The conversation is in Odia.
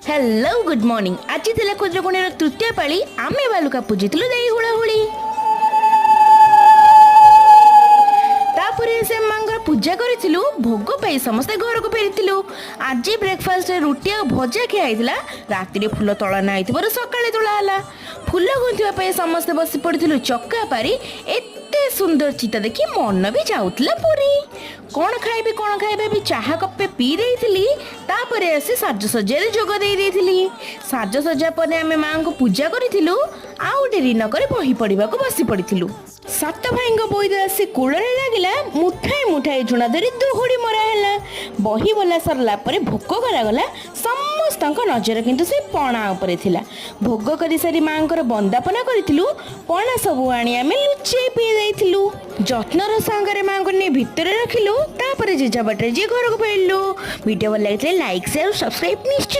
Hello, good morning. ଆଜି ଥିଲା ଖୁଦୁରୁକୁଣୀର ତୃତୀୟ ପାଳି। ଆମେ ବାଲୁକା ପୂଜିଥିଲୁ ଦେଇ ହୁଳହୁଳି। ତାପରେ ସେ ମାଙ୍କର ପୂଜା କରିଥିଲୁ। ଭୋଗ ପାଇ ସମସ୍ତେ ଘରକୁ ଫେରିଥିଲୁ। ଆଜି ବ୍ରେକଫାଷ୍ଟରେ ରୁଟି ଆଉ ଭଜା ଖିଆ ହେଇଥିଲା। ରାତିରେ ଫୁଲ ତୋଳା ନ ହେଇଥିବାରୁ ସକାଳେ ତୋଳା ହେଲା। ଫୁଲ ଗୁନ୍ଥିବା ପାଇଁ ସମସ୍ତେ ବସି ପଡ଼ିଥିଲୁ ଚକା ପାରି। ଏତେ ସୁନ୍ଦର ଚିତା ଦେଖି ମନ ବି ଯାଉଥିଲା ପୁରୀ। କ'ଣ ଖାଇବି, କ'ଣ ଖାଇବି ବି ଚାହା କପେ ପିଇ ଦେଇଥିଲି। ତାପରେ ଆସି ସାଜସଜ୍ଜାରେ ଯୋଗ ଦେଇ ଦେଇଥିଲି। ସାଜସଜ୍ଜା ପରେ ଆମେ ମାଆଙ୍କୁ ପୂଜା କରିଥିଲୁ ଆଉ ଡେରି ନକରି ବହି ପଢ଼ିବାକୁ ବସି ପଡ଼ିଥିଲୁ। ସାତ ଭାଇଙ୍କ ବୋଇତ ଆସି କୂଳରେ ଲାଗିଲା। ମୁଠାଏ ମୁଠାଏ ଝୁଣା ଧରି ଦୁହୁଡ଼ି ମରା ହେଲା। ବହି ବୋଲା ସରିଲା ପରେ ଭୋଗ କରାଗଲା। ସମସ୍ତଙ୍କ ନଜର କିନ୍ତୁ ସେ ପଣା ଉପରେ ଥିଲା। ଭୋଗ କରିସାରି ମାଆଙ୍କର ବନ୍ଦାପନା କରିଥିଲୁ। ପଣା ସବୁ ଆଣି ଆମେ ଲୁଚେଇ ପିଇ ଦେଇଥିଲୁ। ଯତ୍ନର ସାଙ୍ଗରେ ମାଆଙ୍କୁ ନେଇ ଭିତରେ ରଖିଲୁ। ତାପରେ ଜେଜା ବାଟରେ ଯିଏ ଘରକୁ ଫେରିଲୁ। ଭିଡ଼ିଓ ଭଲ ଲାଗିଥିଲେ ଲାଇକ୍, ସେୟାର, ସବସ୍କ୍ରାଇବ୍ ନିଶ୍ଚୟ।